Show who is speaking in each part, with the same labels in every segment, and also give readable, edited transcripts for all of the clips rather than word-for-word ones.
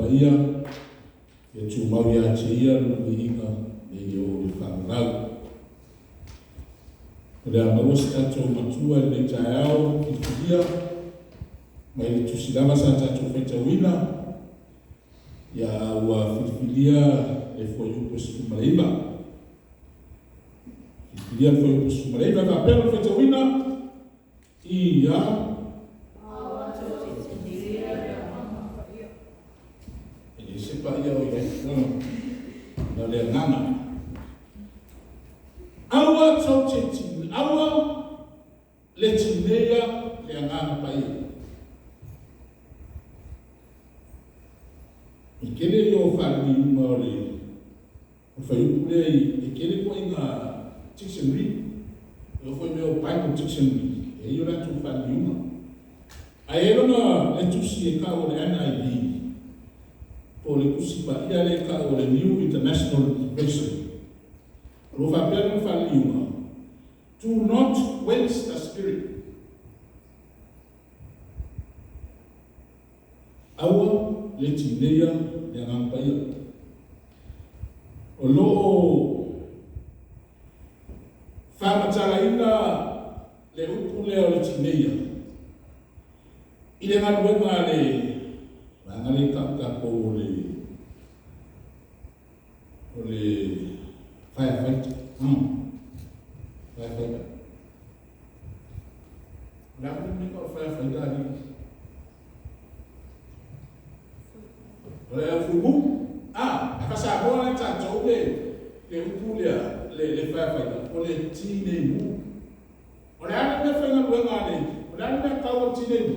Speaker 1: Paia, ia tumau ia te Ia lona viiga nei o le faavavau. O le a maua se tatou Matua i lenei taeao filifilia mai le tusi lava sa tatou faitauina, ia ua filifilia le fuaiupu e 19. Filifilia le fuaiupu 19 e faapea ona faitauina, ia e le se paia o i ai, na o le agaga. Aua tou te aua le tineia le Agaga Paia. E tele ia o faaliliuga o le fuaiupu lea i tele ituaiga dictionary. E oo foi i mea o Bible dictionary, e i ai o latou faaliliuga. Ae i ai lona le tusi e tau o le NIV, po o le Tusi Paia lea e tau o le New International Version. O lo o faapea lona faaliliuga, do not quench the spirit. Aua le tineia le Agaga Paia. O lo o faamatalaina le upu lea o le tineia i le galuega a le vaega lea e tau tatou o le firefighter. Firefighter. O le a le mea o le firefighter ali? O le au fuimu. Ah, a faa-Samoa la tatou le upu lea, le firefighter, o le tinei mu. O le a le mea faigaluega a le, o le a le mea tau o le tinei mu?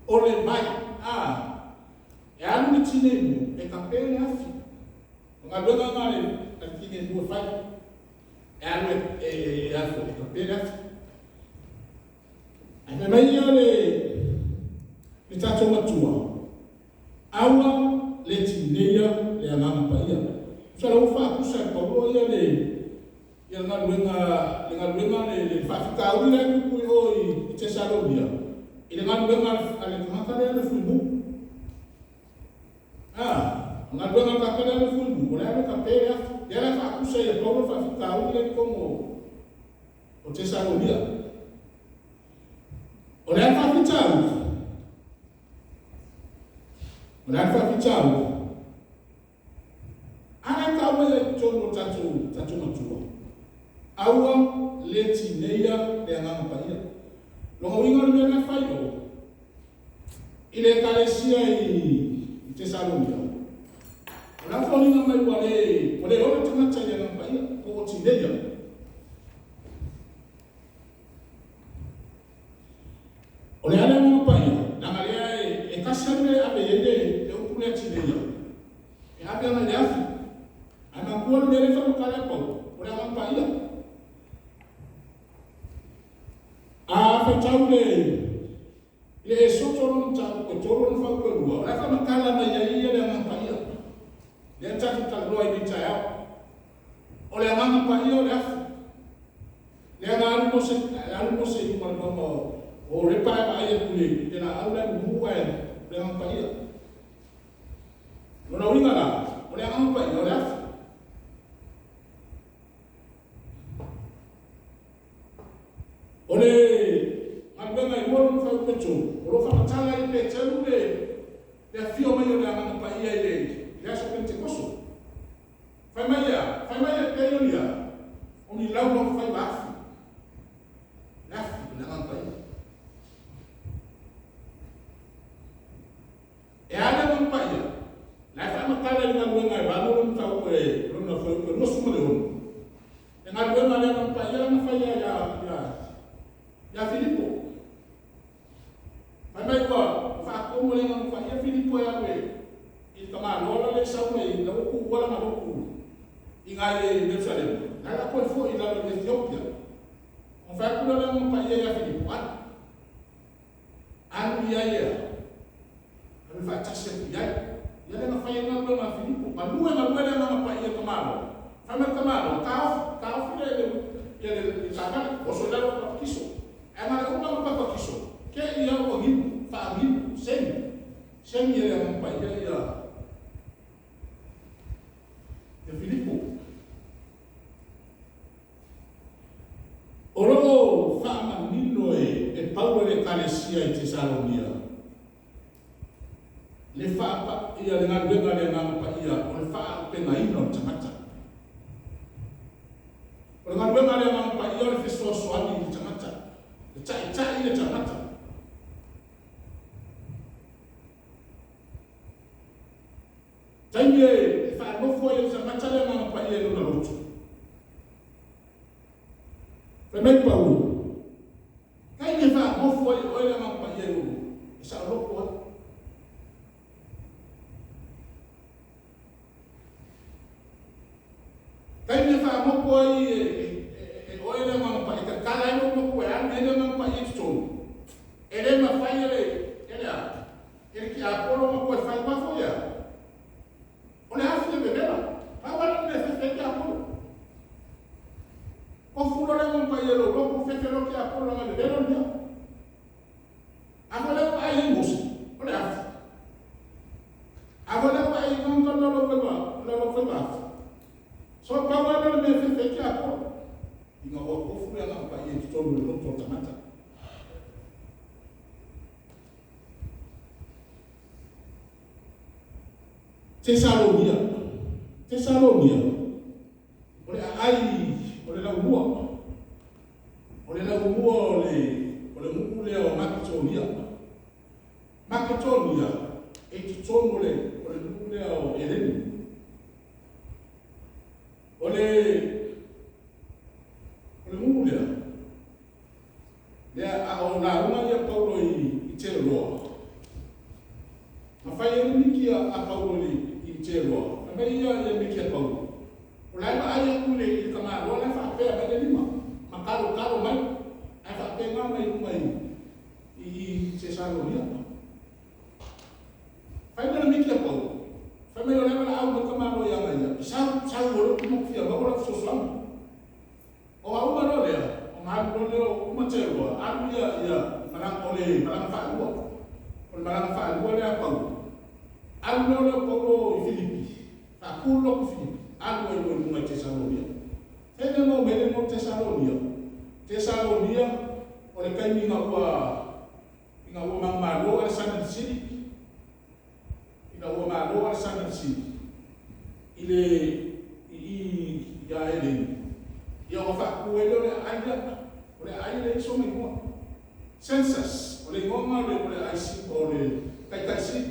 Speaker 1: O le vai. Ah, e alu le tinei mu, e tape le afi. O galuega na le tinei mu e fai. E alu e afu, e tape le afi. Ae fai mai ia le tatou Matua, aua le tineia le Agaga Paia. Tusa la ua faatusa e Paulo ia le ia galuega le faafitauli la e tupu i o i Tesalonia i le galuega a le tagata lea le fuimu. Ah, o galuega a le tagata lea le fuimu, o le alu e tape le afi. Lea la faatusa ia Paulo le faafitauli lea i totonu o Tesalonia. O le a le faafitauli? O le a le faafitauli? A la e tau mai ai i totonu o tatou Matua, aua le tineia le Agaga Paia. Lona uiga o le mea lea fai o i le ekalesia i Tesalonia, o la foliga mai ua le ola tagata i le Agaga Paia, po o tineia. O le a le Agaga Paia, leaga lea e tasi lava le mea e ave i ai le upu lea tineia, e ave agai le afi. Ae manatua le mea lea e faamatala e Paulo, o le Agaga Paia. A faitau le Esoto lona mataupu e 3 lona fuaiupu e 2, o la e faamatala mai ai ia le Agaga Paia. Lea na tatou talanoa i lenei taeao. O le Agaga Paia o le afi. Lea na alu Mose i luma o le mauga o Horepa ae vaai atu i le laau la e mumu ae o le Agaga Paia. Lona uiga la, o le Agaga Paia o le afi. O le galuega e 2 lona fuaiupu e 3, o lo o faamatala ai e Peteru le afio mai o le Agaga Paia i le aso Pentekoso. Fai mai ia, fai mai e pei o ia, o ni laulau faiva afi. Le afi, o le Agaga Paia. E a le Agaga Paia, la e faamatala i le galuega e 8 lona mataupu e lona fuaiupu e 26. Le galuega a le Agaga Paia na faia ia Filipo. Fai mai ua faatomu e le Agaga Paia Filipo e alu i le tamaloa la le sau mai la ua tuua lana lotu i nai e Ierusalema. La la toe foi i lalo i Ethiopia. Ona fai atu lea o le Agaga Paia ia Filipo, alu. Alu i ai ea. Alu faatasi atu i ai. Ia lea na fai ai galuega a Filipo. Galue le Agaga Paia i tamaloa. Fai mai le tamaloa, taofi le taavale, oso i lalo papatiso. Ae na le uma ona papatiso, ke ia ua niu, faaniu, seni. Siagi e le Agaga Paia ia ia Filipo. O lo o faamanino e Paulo i le Ekalesia i Tesalonia le ia le galuega a le Agaga Paia o le faaauupegaina o le tagata. O le galuega a le Agaga Paia o le fesoasoani i le tagata, e taitai le tagata. Taimi e faanofo ai e le tagata le Agaga Paia i lona loto. Fai mai Paulo, taimi e faanofo ai e oe le Agaga Paia i lou loto, e saoloto ai. Taimi e faanofo ai e oe le Agaga Paia, e tatala ai lou loto e alu i ai le Agaga Paia i totonu, e le mafai e le e le a, e le tiapolo ona toe fai fafo ia. O le afi e vevela. Pau lava le mea e fefe ai tiapolo. Tofu loa le Agaga Paia i lou loto, fefe loa le tiapolo leaga e vevela le mea. A foi la ua vaai i ai Mose, o le afi. A foi la ua vaai i ai tagata o le laulaufaiva afi. So pau lava lea o le mea e fefe ai tiapolo. Ina ua tofu le Agaga Paia i totonu o le loto o le tagata. Tesalonia. Tesalonia, o le aai o le laumua. O le laumua o le nuu lea o Maketonia. Maketonia, e i totonu o le nuu lea o Eleni. O le nuu lea, lea a o lauga ia Paulo i Teroa, na fai ai le miki a Paulo i Teroa, fai mai ia miki a Paulo, o la e vaai atu i le tamaloa la e faapea mai le lima, ma talotalo mai, ae faapena mai luga i Tesalonia. Fai mai le miki a Paulo, fai mai o la e valaau mai le tamaloa ia ia, sau, sau o le upu fia maua lau fesoasoani. O a uma loa lea, o ngā alu loa lea o uma Teroa, alu ia ia malaga, o le malaga faalua. O le malaga faalua lea a Paulo. Alu loa lea o Paulo i Filipi, faatu le lotu i Filipi, alu ai loa i luga i Tesalonia. Fai mea maua mai le igoa o Tesalonia. Tesalonia, o le taimi ina ua manumalo Alesana le Sili, ina ua malo Alesana le Sili, i le i ia Eleni, ia ona faatu ai lea o le aai lea. O le aai e leai sona igoa. Census, o le igoa lena o le aai o le taitai sili.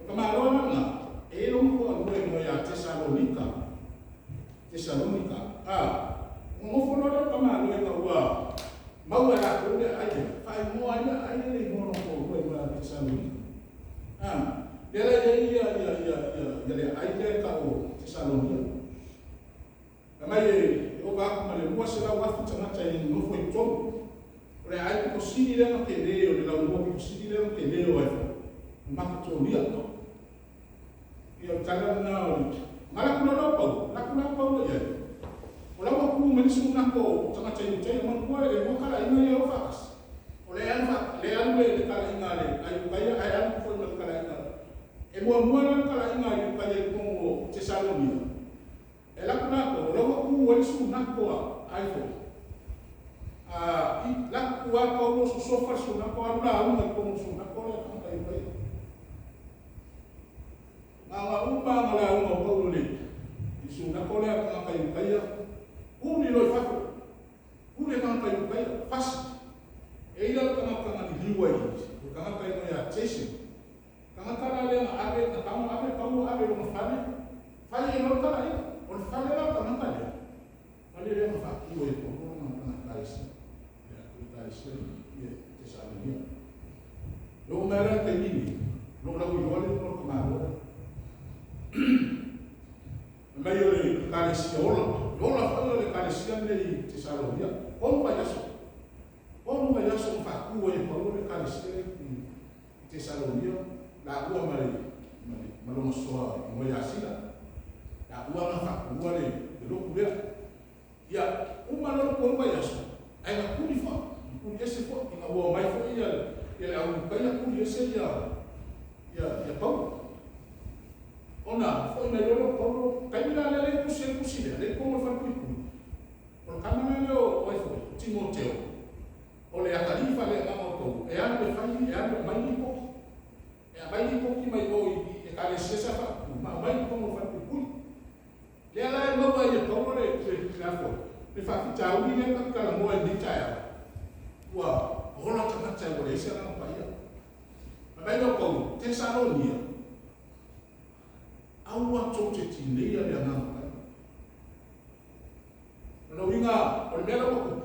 Speaker 1: O tamaloa la lena, e i ai lona toalua e igoa ia Tesalonika. Tesalonika. Nonofo loa lea o tamaloa ina ua maua e latou le aai lea, faaigoa ai le aai lea le igoa o lona toalua igoa ia Tesalonika. Lea la e i ai ia ia ia ia ia le aai lea e tau o Tesalonia. Na mai e ova atu ma le 200,000 tagata e nonofo i totonu. O le aai pito sili lea na tele, o le laumua pito sili lea na tele o ai foi, o Maketonia. Ia o le tala lena o le na laku loa lea o Paulo, laku la Paulo i ai. O la ua tu mai le isi manatu o tagata Iutaia, manatua e lua talaiga ia e o faatasi. O le alu le alu le talaiga a le a Iutaia ae alu foi ma le talaiga. E muamua la le talaiga a Iutaia i totonu o Tesalonia. E alu atu latou, o la ua tu ai le sunato a ai foi. I laku a Paulo sosofa le sunato, alu lauga i totonu o le sunato lea tagata Iutaia. Na ona uma na lauga o Paulo i le sunato lea tagata Iutaia, uli loa i fafo. Uli e tagata Iutaia, fasi. E i ai la le tagata na liliu ai i, o le tagata igoa ia Jason. Tagata la lea na ave, na tago ave Paulo ave i lona fale, fai ai loa le talaiga. O le fale la o le tagata lea, fale lea na faatu ai e Paulo lana ekalesia. Le ekalesia i Tesalonia. E oo mai lava la i le taimi lenei, o lo o lauiloa le igoa o le tamaloa lea. Fai mai o le ekalesia ola, le ola foi o le ekalesia lenei i Tesalonia. 3 vaiaso. 3 vaiaso na faatu ai e Paulo le ekalesia lea i Tesalonia, laua ma le ma lona soa igoa ia Sila. Laua na faatuina le lotu lea. Ia, uma loa le 3 vaiaso, ae na tuli foi, na tuli ese foi, ina ua omai foi ia le au Iutaia tuli ese ia ia Paulo. Ona fo'i mai loa lea o Paulo, taimi la lea lea e tusi ai le tusi lea, lea e i totonu o le falepuipui, o le tama la lea o ai foi, o Timoteo, o le atalii faaleagaga o Paulo, e alu e fai, e alu e aumai lipoti. E aumai lipoti mai o i Ekalesia sa faatutu ma aumai i totonu o le falepuipui. Lea la e maua ai e Paulo le, le, a foi, le faafitauli lea ta te talanoa ai i lenei taeao, ua ola tagata ua leai se Agaga Paia. Fai mai lea o Paulo, Tesalonia, aua tou te tineia le Agaga Paia. O lona uiga, o le mea la ua tupu,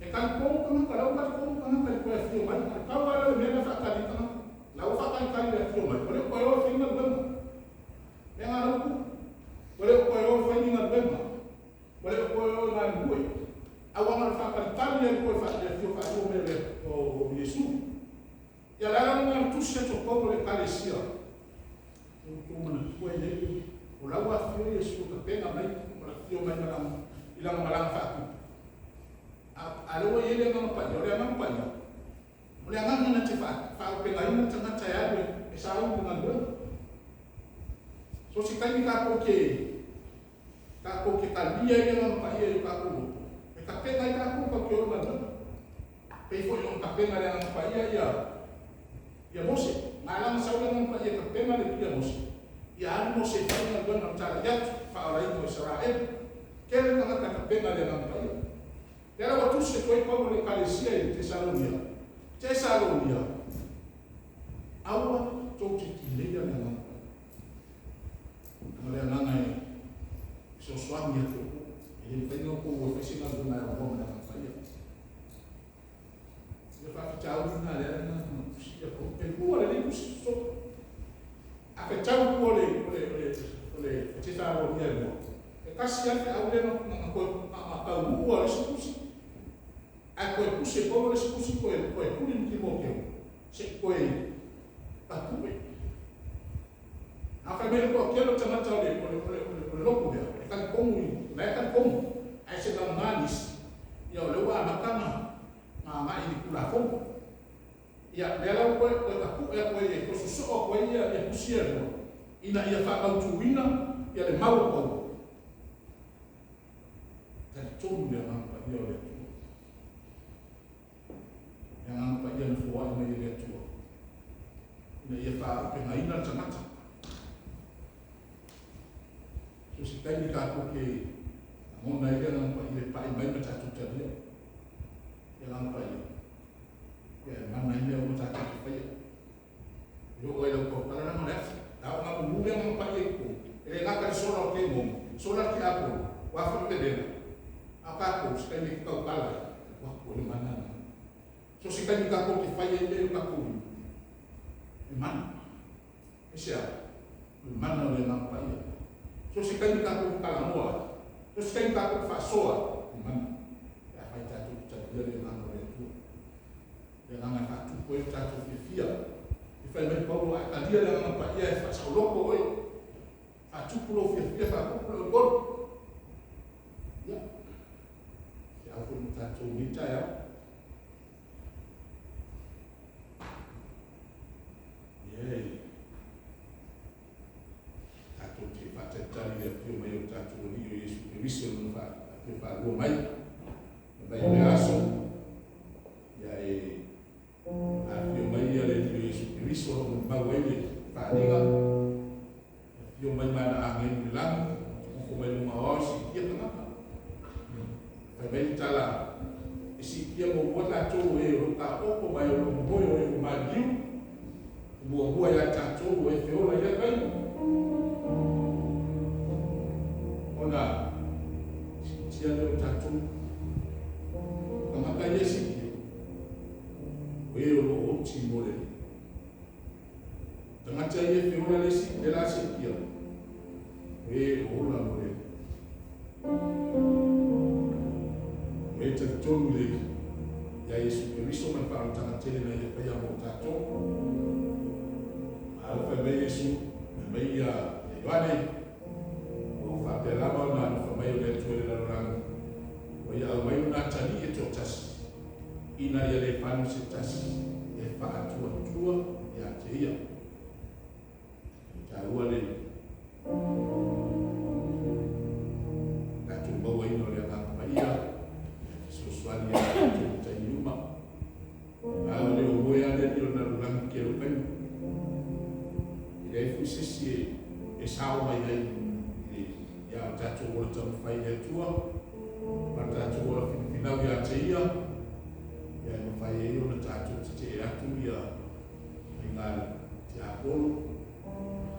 Speaker 1: e talitonu tagata, o la ua talitonu tagata i le toe afio mai. E pau lava lea o le mea lea e faatali ai tagata. O la ua faatalitali i le afio mai, ua le o toe o e fai ni galuega. O le mea lena o lea ua tupu. Ua le o toe o e fai ni galuega. Ua le o toe o e galulue. A ua na o le faatalitali lava i le toe afio faalua mai o Iesu. Ia o le ala lena o le tusi atu o Paulo i le Ekalesia, ia outou manatua e lei, o la ua afio Iesu e tapena mai, o le afio mai ma lana, i lana malaga faatupu. A, a o lea ua i ai le Agaga Paia, o le Agaga Paia, o le Agaga na te faaaupegaina le tagata e alu e sauni i le galuega. So o se taimi tatou te, tatou te talia ai le Agaga Paia i o tatou loto, e tapena ai tatou tatou te o i le galuega. Pei foi ona tapena e le Agaga Paia ia ia Mose. Na ala ona sau le Agaga Paia e tapena le ia Mose, ia alu Mose e fai le galuega na talai atu, faaolaina o Isaraelu. Tele tagata e tapena e le Agaga Paia. Lea la ua tusi atu ai Paulo i le Ekalesia i Tesalonia, Tesalonia, aua tou te tineia le Agaga Paia. Leaga o le Agaga e fesoasoani ia te outou. E le mafai ona outou o e fai se galuega e aunoa ma le Agaga Paia. O le faafitauli lena lea na tusi ia Paulo. E lua lelei tusi sosoo. A fetau lua o le o le o le o le Tesalonia e lua, e tasi lava le feau lea na na toe na taunuu lava o le isi tusi. Ae toe tusi e Paulo le isi tusi toe toe tuli ma Timoteo se i toe tapue. A fai mai le toatele o tagata o le o le o le o le lotu lea, e talitonu i, o la e talitonu, ae se gagana nisi, ia o lea ua amata ona agai i le Tulafono. Ia, lea la ua toe toe tapue atu ai e toe sosoo atu ai ia ia tusi ia e lua, ina ia faamautuina ia le mau a Paulo. Talitonu le Agaga Paia o le Atua. Le Agaga Paia na foai mai e le Atua, ina ia faaaupegaina le tagata. So se taimi tatou te lagona ai le Agaga Paia e pai mai ma tatou talia le Agaga Paia, ia e mana ai mea uma tatou te faia. E oo ai lau tautala leaga o le afi. A oo ina mumu le Agaga Paia i totonu, e le gata i le sola o temoni, sola le tiapolo, o a foi pevela. A o tatou, se taimi e te tautala ai, e alu atu ai le mana lena. So se taimi tatou te fai ai mea i o tatou lima, e mana. Aisea? O le mana o le Agaga Paia. So se taimi tatou te talanoa ai, so se taimi tatou te faasoa ai, e mana. Pe afai tatou te talia le Agaga o le Atua. Le Agaga e faatupu ai lo tatou fiafia. E fai mai Paulo, a e talia le Agaga Paia e faasaoloto oe, faatupu lou fiafia, faatupu le olioli. Ia, feau foi mo tatou i lenei taeao. Ia, e tatou te faatalitali i le afio mai o le tatou Alii o Iesu Keriso i lona afio faalua mai. Mai i lea aso, ia e afio mai ia le Alii o Iesu Keriso o lo o molimau ai le faaaliga. Afio mai ma ana agelu i le lagi, nofo mai luga o ao e siitia tagata. Fai mai le tala, e siitia muamua tatou o e o lo o taooto ma e o lo o momoe o e ua maliliu, e muamua ia i tatou o e feola i lea taimi, ona siitia lea o tatou. O tagata ia e siitia, o e o lo o oti mo le Alii. Tagata ia e feola le isi le la siitia, o e o ola mo le Alii. O e talitonu i le ia Iesu Keriso ma le faaolataga tele na Ia faia mo tatou. A ua fai mai Iesu, fai mai ia Ioane, ua ou faapea lava ona alofa mai o le Atua i le lalolagi, ua Ia aumai Lona atalii e toatasi, ina ia le fano se tasi e faatuatua ia te ia. E taua le tatou mauaina o le Agaga Paia e fesoasoani ia tatou i taimi uma. A o le o moe lava le alii o le lalolagi i le tele o taimi. E leai foi se isi e sao mai ai i le, a o tatou ola taumafai i le Atua ma le tatou ola finafinau ia te Ia, ia e mafai ai ona tatou tetee atu ia faiga a le tiapolo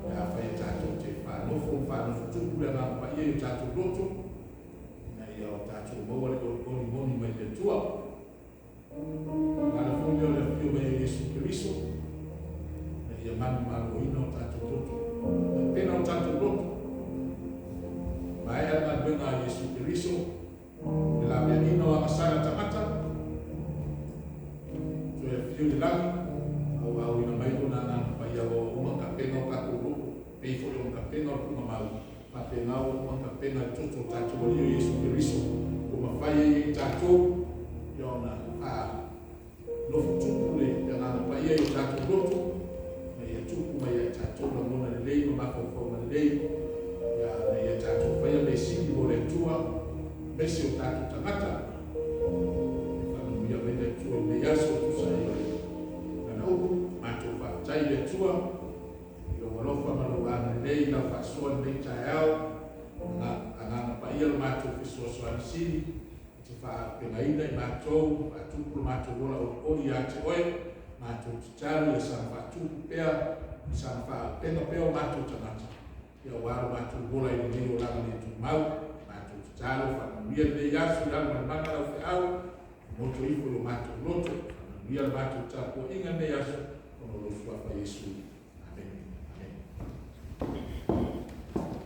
Speaker 1: pe afai e tatou te faanofo ma faanofo tupu le Agaga Paia i o tatou loto ina ia o tatou maua le olioli moni mai le Atua. O le ala foi lea o le afio mai o Iesu Keriso ina ia manumaloina o tatou loto. Tapena o tatou loto. Maea le galuega a Iesu Keriso i le laveaiina o agasala tagata, toe afio i le lagi, auauina mai Lona Agaga Paia ua uma ona tapena o tatou loto, pei foi ona tapena o le tuugamau, faapena ua uma ona tapena le toto o tatou Alii o Iesu Keriso, ua mafai ai e i tatou ia ona faanofo tupu le Agaga Paia i o tatou loto, ina ia tupu mai ia i tatou lagona lelei ma mafaufauga lelei, ia, ina ia tatou faia mea sili mo le Atua, aemaise o tatou tagata. E faamanuia mai le Atua i lenei aso e tusa ai o le Lana upu. Matou faafetai i le Atua i lou alofa ma lou agalelei i lau faasoa i lenei taeao. Agaga Paia lo matou fesoasoani sili e te faaaupegaina i matou, faatupu lo matou ola olioli ia te oe. Matou tatalo ia saga faatupu pea ma saga faaauupega pea o matou tagata, ia aua lo matou ola i lenei olaga le tumau. Matou tatalo, faamanuia lenei aso i Aliimalemana lau feau, moto ifo i o matou loto, faamanuia le matou tapuaiga i lenei aso, ona o lou suafa Iesu.